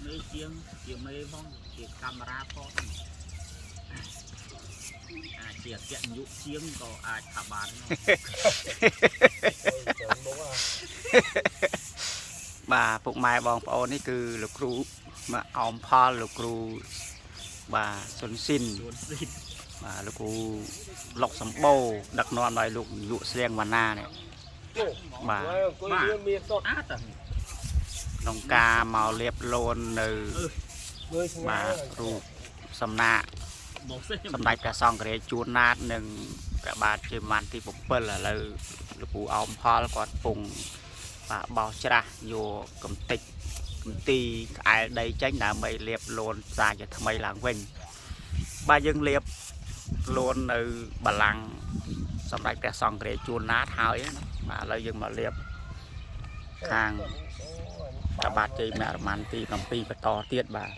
មេជាងជាមេផងជាកាមេរ៉ាផងអាចជាអគ្គនាយកជាងក៏អាចថាបាន ច្រើនមុខអា បាទពុកម៉ែបងប្អូននេះគឺលោកគ្រូមកអោមផលលោកគ្រូបាទសុនស៊ីន ជួនស៊ីន បាទលោកគ្រូលុកសម្បូរដឹកនាំដោយលោកនាយកស្រៀងវណ្ណានេះបាទ អង្គុយរៀនមានសុត អាត ក្នុងការមកលៀបលូននៅ មើលឆ្ងា បាទ យ រូបសំណាក មកសេ សម្ដេចព្រះសង្ឃរាជជួនណាតនិងព្រះបាទជ័យវរ្ម័នទី7ឥឡូវលោកគ្រូអោមផលគាត់ពងបាទបោសច្រាស់យកកំតិចកំទីក្អែលដីចេញដើម្បីលៀបលូនសាជាថ្មីឡើងវិញបាទយើងលៀបលូននៅបលាំងសម្ដេចព្រះសង្ឃរាជជួនណាតហើយណាបាទឥឡូវយើងមកលៀបខាងព្រះបាទជ័យវរ្ម័នទី7បន្តទៀតបាទ នេះ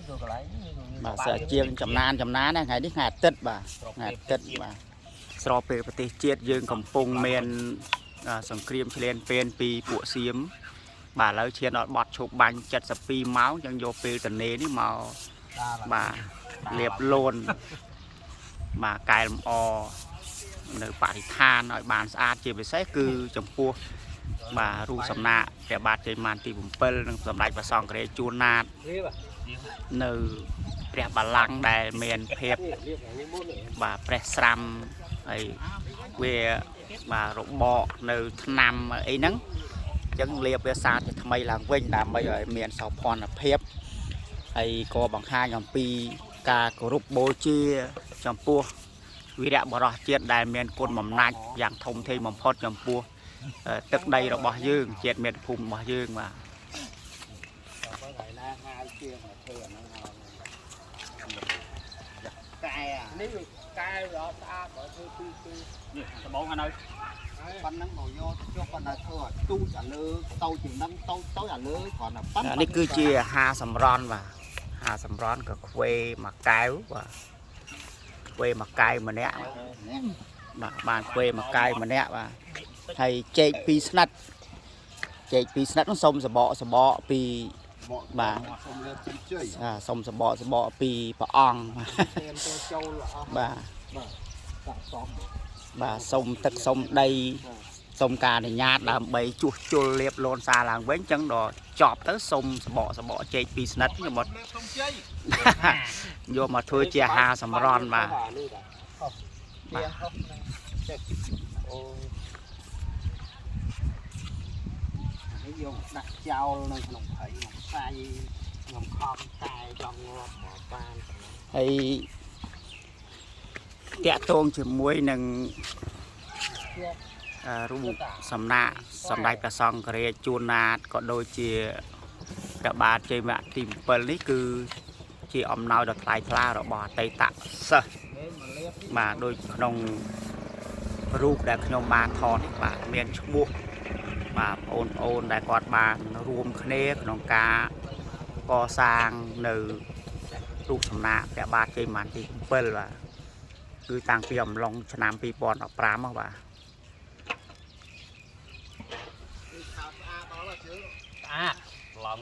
ទៅកន្លែងនេះ បាទសិស្សជាងចំណានចំណានណាថ្ងៃនេះថ្ងៃអាទិត្យបាទថ្ងៃអាទិត្យបាទស្របពេលប្រទេសជាតិយើងកំពុងមានសង្គ្រាមឈ្លានពានពីពួកសៀមបាទឥឡូវឈានដល់បត់ឈប់បាញ់72ម៉ោងចឹងយកពេលតនេនេះមកបាទលៀបលូនបាទកែលម្អនៅបរិស្ថានឲ្យបានស្អាតជាពិសេសគឺចំពោះបាទរូបសំណាកព្រះបាទជ័យម៉ានទី7និងសម្ដេចព្រះសង្ឃរាជជួនណាត រៀប នៅព្រះបល្ល័ង្កដែលមានភាព នេះរៀបខាងនេះមុននេះ បាទប្រេះស្រាំហើយវាបាទរបកនៅថ្នាំអីហ្នឹងអញ្ចឹងលាបវាសាជាថ្មីឡើងវិញដើម្បីឲ្យមានសោភ័ណភាពហើយក៏បង្ហាញអំពីការគោរពបូជាចំពោះវីរៈបរោះជាតិដែលមានគុណបំណាច់យ៉ាងធំធេងបំផុតចំពោះទឹកដីរបស់យើងជាតិមាតុភូមិរបស់យើងបាទ បើថ្ងៃណាហៅជាងមកធ្វើអាហ្នឹងហើ កែ នេះវាកែវាអត់ស្អាតបើធ្វើពីពី នេះដបងអានៅ ប៉ុណ្ណឹងមកយកទៅចុះប៉ុណ្ណាធ្វើឲ្យទូចអាលើតូចជាងហ្នឹងតូចតូចអាលើគ្រាន់តែប៉ុណ្ អានេះគឺជាអាហារសម្រន់បាទអាហារសម្រន់ក៏ខ្វេមួយកែវបាទខ្វេមួយកែវម្នាក់បាទបានខ្វេមួយកែវម្នាក់បាទហើយចេកពីរស្និតចេកពីរស្និតនោះសុំសបកសបកពីបាទ សូមលើកជ័យ អាសុំសបកសបកពីព្រះអង្គ ឈានទៅចូលអស់ បាទ ដាក់សំ បាទសុំទឹកសុំដីសុំការអនុញ្ញាតដើម្បីជួសជុលលៀបលូនសាឡើងវិញអញ្ចឹងដល់ចប់ទៅសុំសបកសបកចេកពីរស្និតខ្ញុំមក សូមជ័យ យកមកធ្វើជាអាហារសម្រន់បាទ នេះបាទ បាទ អូ នេះយកដាក់ចោលនៅក្នុងព្រៃក្នុងផ្សៃខ្ញុំខំតែចង់ងាប់មកបាន ហើយតាក់ទងជាមួយនឹងរូបសំណាកសម្ដេចព្រះសង្ឃរាជជួនណាតក៏ដូចជាព្រះបាទជ័យវរ្ម័នទី7នេះគឺជាអំណោយដ៏ថ្លៃថ្លារបស់អតីតសិស្សបាទដូចក្នុងរូបដែលខ្ញុំបានថតនេះបាទមានឈ្មោះបាទបងប្អូនដែលគាត់បានរួមគ្នាក្នុងការកសាងនៅ រូបសំណាកព្រះបាទជ័យវរ្ម័នទី7បាទគឺតាំងពីអំឡុងឆ្នាំ2015មកបាទ ស្អាតដល់ជើង ស្អាត